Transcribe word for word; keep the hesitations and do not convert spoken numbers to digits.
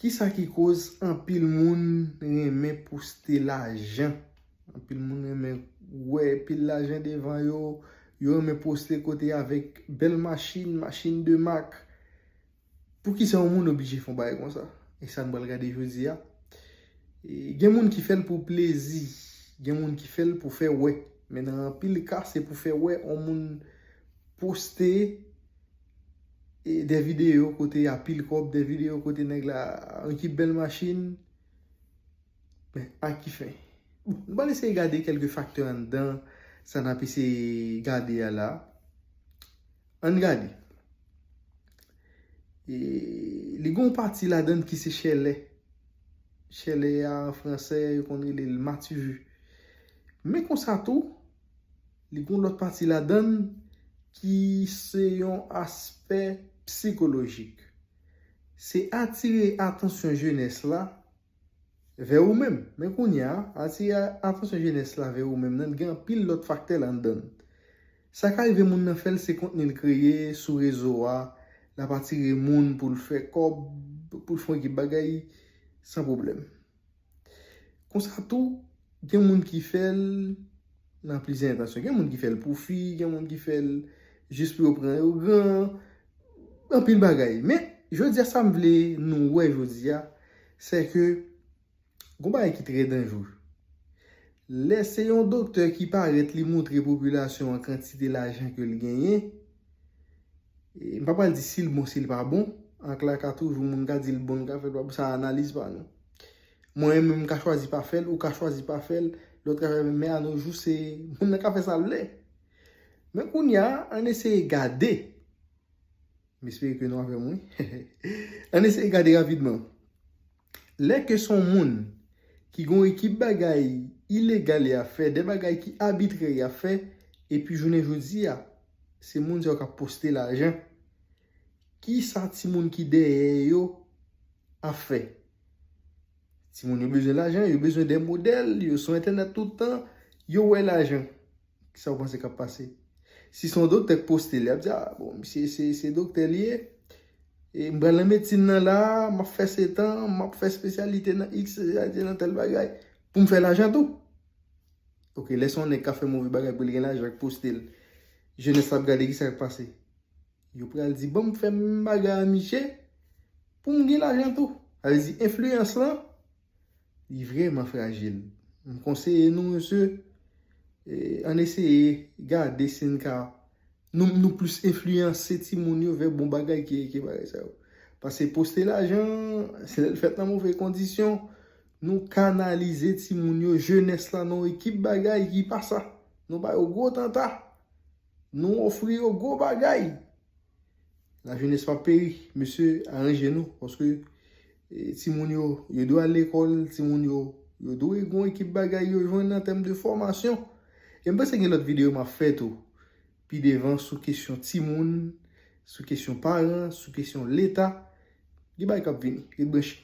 Kisa ki koz anpil moun renmen poste lajan? Anpil moun renmen wè pil lajan devan yo, yo renmen poste kote avèk bèl machin, machin de mak. Poukisa yon moun oblije fè yon bagay konsa? E sa n pral gade jodi a. E gen moun ki fè l pou plezi, gen moun ki fè l pou fè wè. Men nan anpil ka, se pou fè wè yon moun poste e de videyo kote y a pil kòb, de videyo kote nèg la ekip bèl machin. Men a ki fen? Bon, nou pral eseye gade kèlke faktè anndan sa n ap eseye gade a la. Ann gade. E, li gen yon pati ladan l ki se chèlè. Chèlè a, an fransè, yo konn rele l mativu. Men konsa tou, li gen yon lòt pati ladan l ki se yon aspè psikolojik. Se atire atansyon jenès la vè ou menm. Men kounye a, atire atansyon jenès la vè ou menm nan gen anpil lòt faktè ladan l. Sa ka rive moun nan fè l se kontni l kreye sou rezo a, l ap atire moun pou l fè kòb, pou l fè yon ekip bagay san pwoblèm. Konsa tou, gen moun ki fè l nan plizyè entansyon. Gen moun ki fè l pou fi, gen moun ki fè l jis pou yo pran yo gran, anpil bagay. Men, jodi a sa m vle nou wè jodi a, se ke gon bagay ki trè danjre. Lè se yon doktè ki parèt li moutre popilasyon an kantite lajan ke l genyen, e, m pa pral di si l bon, si l pa bon, ank la ka toujou moun ka di l bon, l ka fè l pa bon, sa analiz pa nou. Mwen menm m ka chwazi pa fè l, ou ka chwazi pa fè l, lòt ka fè, men anojou se moun nan ka fè sa l vle. Men kounye a, ann eseye gade. M espere ke nou avè m, wi. Ann eseye gade rapidman. Lè ke se yon moun ki gen yon ekip bagay ilegal y ap fè, de bagay ki abitrè y ap fè, epi jounen jodi a, se moun sa yo k ap poste lajan. Kisa timoun ki dèyè yo ap fè? Timoun yo bezwen lajan, yo bezwen de modèl, yo sou entènèt tout tan, yo wè lajan. Kisa w panse k ap pase? Si se yon doktè k poste l, y ap di, "Ah, bon, misye se, se doktè li ye. E m pral nan medsin nan la, m ap fè setan, m ap fè espesyalite nan X, espesyalite nan tèl bagay, pou m fè lajan tou." Oke, lè se yon nèg k ap fè move bagay pou l gen lajan, k poste l, jenès la ap gade kisa k ap pase. Yo pral di, "Ban m fè menm bagay a misye pou m gen lajan tou." Sa vle di, enfliyans lan, li vrèman frajil. M konseye nou, mesye, e, ann eseye gade si n ka, nou, nou plis enfliyanse timoun yo vè bon bagay ke, ke bagay sa yo. Paske poste lajan, se lè l fèt nan move kondisyon, nou kanalize timoun yo, jenès la, nan yon ekip bagay ki pa sa. Nou ba yo gwo tanta. Nou ofri yo gwo bagay. Lajenès p ap peri. Mesye, aranje nou. Paske, e, timoun yo, yo dwe al lekòl, timoun yo, yo dwe gen yon ekip bagay yo jwenn an tèm de fòmasyon. E m panse gen lòt videyo m ap fè tou. Pi devan sou kesyon timoun, sou kesyon paran, sou kesyon Leta. Gen bagay k ap vini. Ret branche.